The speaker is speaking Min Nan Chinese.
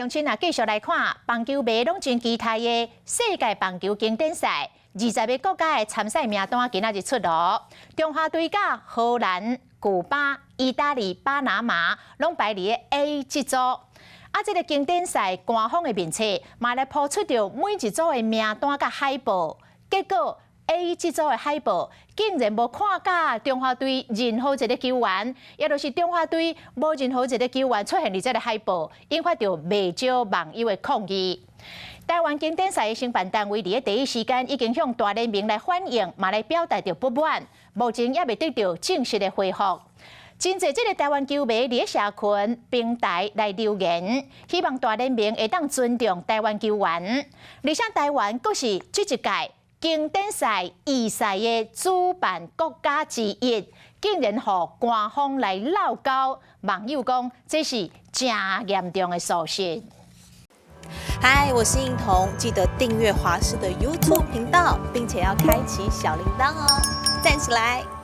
鄉親啊，繼續來看棒球迷攏真期待的世界棒球經典賽，20個國家的參賽名單今仔日出爐，中華隊佮荷蘭、古巴、意大利、巴拿馬攏排佇 A 這組。啊，這個經典賽官方的面冊嘛來鋪出著每一組的名單佮海報，結果 A 這組的海報竟然無看佮中華隊任何一個球員，也就是中華隊無任何一個球員出現佇這个海報，引發著袂少網友的抗議。台灣經典賽的承辦單位佇第一時間已經向大聯盟來反映，嘛來表達著不滿，目前猶未得著正式的回覆。真濟這个台灣球迷佇社群平台來留言，希望大聯盟會當尊重台灣球員，而且台灣閣是這一屆經典賽預賽的主辦國家之一，竟然予官方來落勾，網友講這是誠嚴重的疏失。嗨，我是應彤，記得訂閱華視的 YouTube 頻道，並且要開啟小鈴鐺哦，讚起來！